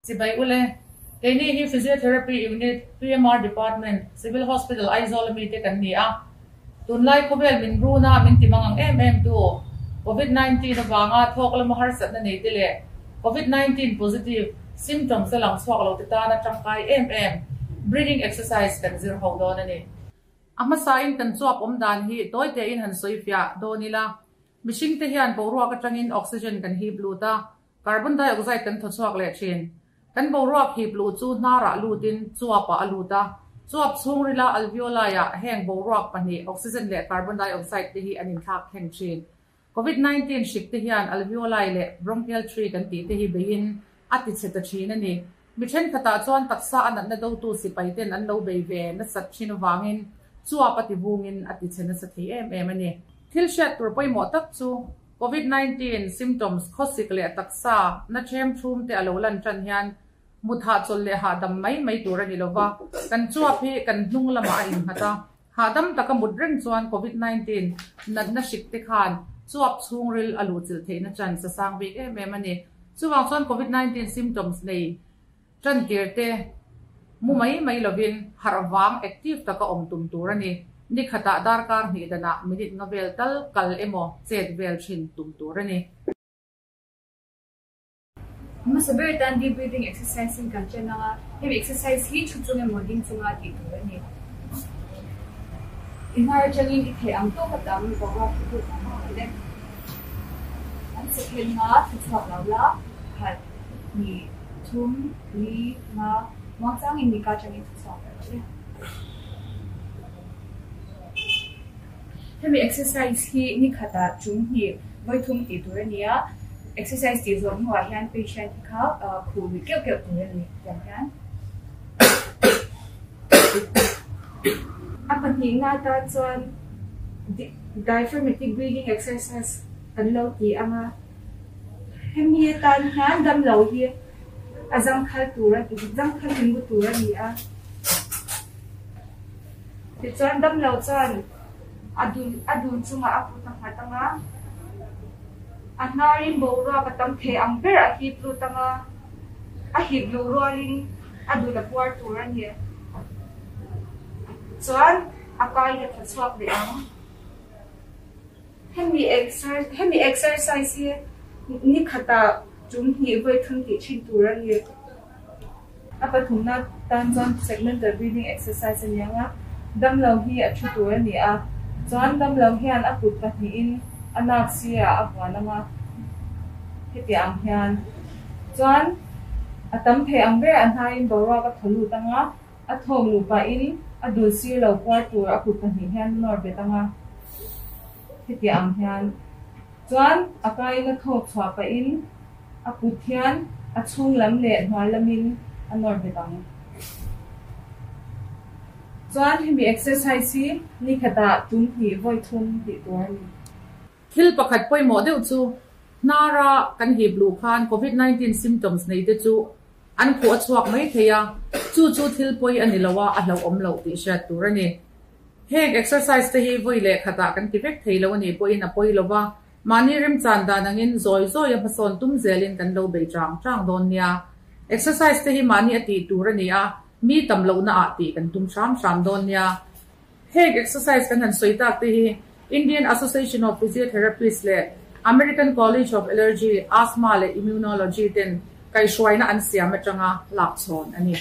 Chibai ule, keini hi Physiotherapy Unit, PMR Department, Civil Hospital Aizawl ami te kan ni a. Tunlai khawvel min runa min ti mang ang em em tu Covid 19 avanga thawk lama harsatna nei te leh Covid 19 positive symptoms a lang chhuak lo te tana tangkai em em breathing exercise kan zir ho dawn a ni. A hmasain kan chuap awm dan hi tawi tein han sawi fiah dawn ila, mihring te hian boruak atangin oxygen kan hip lut a, Carbon dioxide kan thaw chhuak leh thin. Kan boruak hip luh chu hnarah lutin chuapah a lut a, chuap chhungrila alveoli-ah heng boruak pahnih oxygen leh carbon dioxide te hi an inthlak thleng thin. Covid 19 hrik te hian alveoli leh bronchial tree kan tih te hi beiin a ti chhe ta thin a ni. Mi thenkhatah chuan taksa a natna dotu sipai ten an lo bei ve nasat thin avangin chuap a ti vungin a ti chhe nasa thei em em a ni. Thil hriat tur pawimawh tak chu Covid 19 symptoms khawsik leh taksa na ṭhem ṭhum te a lo lan ṭan hian mut hahchawlh leh hahdam mai mai tur a ni lo va, kan chuap hi kan hnung lamah a innghat a, hahdam taka mut reng chuan Covid 19 natna hrik te khan chuap chhungril a luhchilh theihna chance a sang bik em em a ni. Chuvang chuan Covid 19 symptoms nei ṭan tir te mu mai mai lovin harh vang active taka awm tum tur a ni. Ni khatah darkar hnih danah minute nga vel tal kal emaw chet vel thin tum tur a ni. Hmasa ber tan deep breathing exercise in kan chen ang a, hemi exercise hi thu chung emaw ding chunga tih tur a ni. I hnar atangin i theih ang tawk a tam boruak hi lut ang ang le. An second nga thu chhuak lo la, khat, hnih, thum, li, nga, muangchangin nika atangin thu chhuak lo le. Hemi exercise hi ni khatah chung hnih vawi thum tih tur a ni a, exercise tih zawh hnuah hian patient kha khuh lui keuh keuh tur a ni tiang hian. A pahnihna atan chuan diaphragmatic breathing exercise kan lo ti ang a, hemi atan hian damlo hi a zangkhal tur a zangkhal in bu tur a ni a. Tichuan damlo chuan a dul a dul chungah a kut a nghat ang a, a hnarin boruak a tam thei ang ber a hip lut ang a, a hip luh rualin a dul a puar tur a ni. Chuan a kain a tha chhuak leh ang. Hemi hemi exercise hi ni khatah tum hnih vawi thum tih thin tur a ni. A pathumna tan chuan segmental breathing exercise a ni ang a, damlo hi a thu tur a ni a, chuan damlo hian a kut pahnihin a nak sirah a vuan ang a, heti ang hian chuan a tam thei ang ber a hnaiin boruak a thaw lut ang a, a thawk luh pahin a dul sir lo puar tur a kut pahnih hian a nawr bet ang a, heti ang hian chuan a kaiin a thawk chhuah pahin. A kut hian a chhung lam leh hnuai lamin a nawr bet ang. Chuan hemi exercise hi ni khatah tum hnih vawi thum tih tur a ni. Thil pakhat pawimawh deuh chu hnara kan hip luh khan Covid 19 symptoms nei te chu an khuh a chhuak mai thei a, chu chu thil pawi a ni lo a, a hlauhawm loh tih hriat tur a ni. Heng exercise te hi vawi leh khatah kan ti vek thei lo a nih pawhin a pawi lo va, Mahni remchan dan angin zawi zawi a hmasawn tum zelin kan lo bei chang chang dawn nia. Exercise te hi mahni a tih tur a ni a, mi tam lohna ah tih kan tum hram hram dawn nia. Heng exercise kan han sawi tak te hi Indian Association of Physiotherapists leh American College of Allergy, Asthma leh Immunology ten kaihhruaina an siam atanga lak chhawn a ni.